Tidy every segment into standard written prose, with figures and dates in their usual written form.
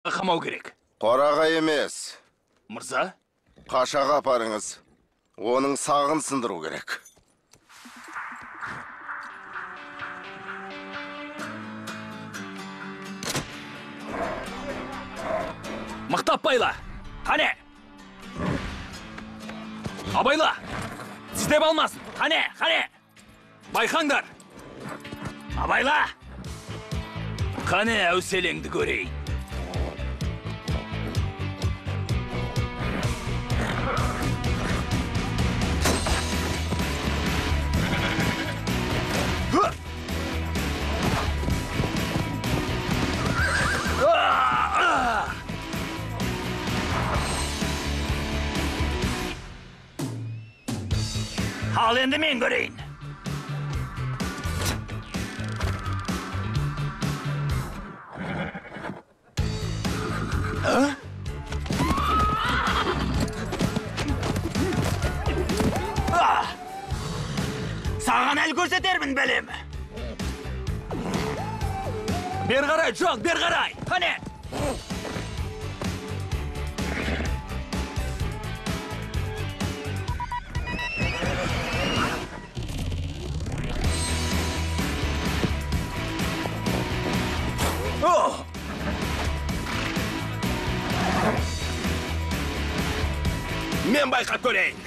Қамау керек. Қораға емес. Мырза? Қашаға апарыңыз. Оның сағын сындыру керек. Мықтап байла. Қане! Абайла! Тістеп алмасын. Қане, қане! Байқаңдар! Абайла! Қане, әуселеңді көрейін. Ал енді мен көрейін. Саған әл көрсетермін, бәлем. Бер қарай, Джон, бер қарай. Қане! Мен байқап көрейін.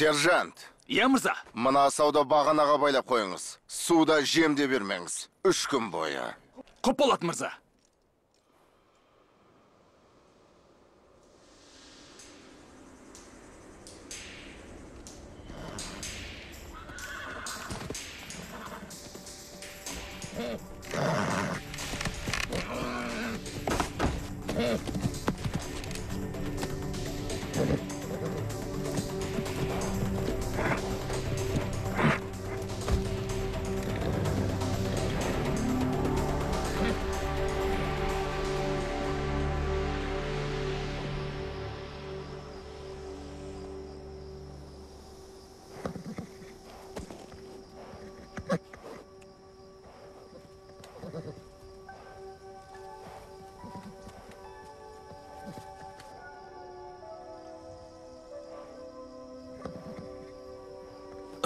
Сержант. Иә, мырза. Мына асауды бағанаға байлап қойыңыз. Суда жем де бермеңіз. 3 күн бойы. Құп болады, мырза.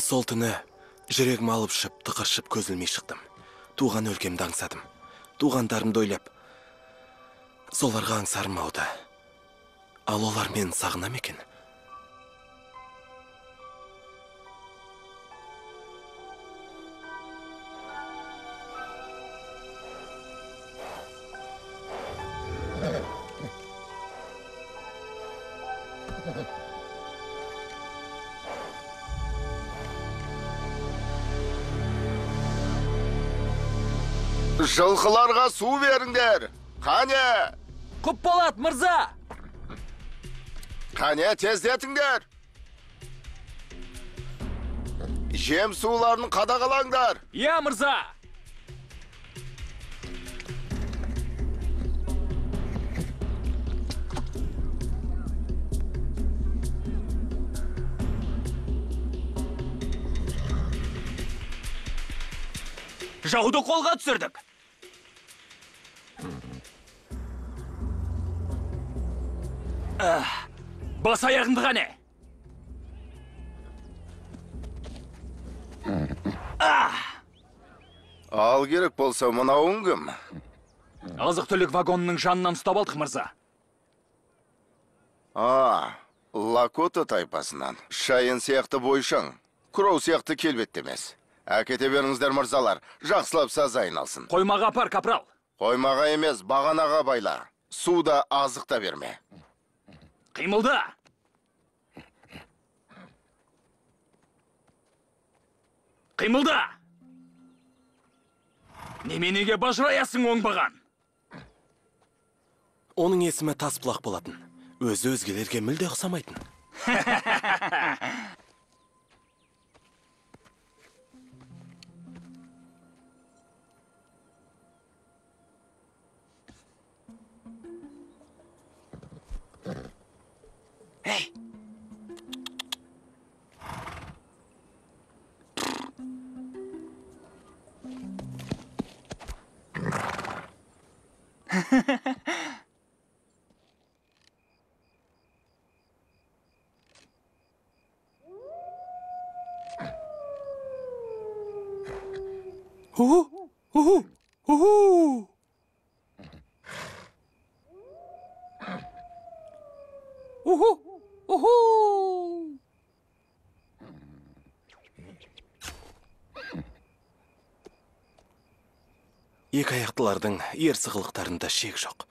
Сол түні жүрегім алып ұшып, тықыршып көз ілмей шықтым. Туған өлкемді аңсадым. Туғандарымды ойлап, соларға аңсарым ауды. Ал олар мені сағына ма екен? Жылқыларға су беріңдер. Қане! Құп болады, мырза! Қане, тездетіңдер! Жем суларын қадағалаңдар! Иә, мырза! Жауды қолға түсірдік. Бас аяғыңды қане. Ал керек болса, мынауың кім? Азық-түлік вагонының жанынан ұстап алдық, мырза. Лакота тайпасынан. Шайын сияқты бойшаң, Кроу сияқты келбетті емес. Әкете беріңіздер, мырзалар, жақсылап сазайын алсын. Қоймаға апар, капрал. Қоймаға емес, бағанаға байла. Су да азық та берме. Қимылда! Қимылда! Неменеге бажыраясың оңбаған? Оның есімі Тасбұлақ болатын. Өзі өзгелерге мүлде ұқсамайтын. Эй! Уху! Уху! Уху! Уху! Уху! Екі аяқтылардың ерсі қылықтарында шек жоқ.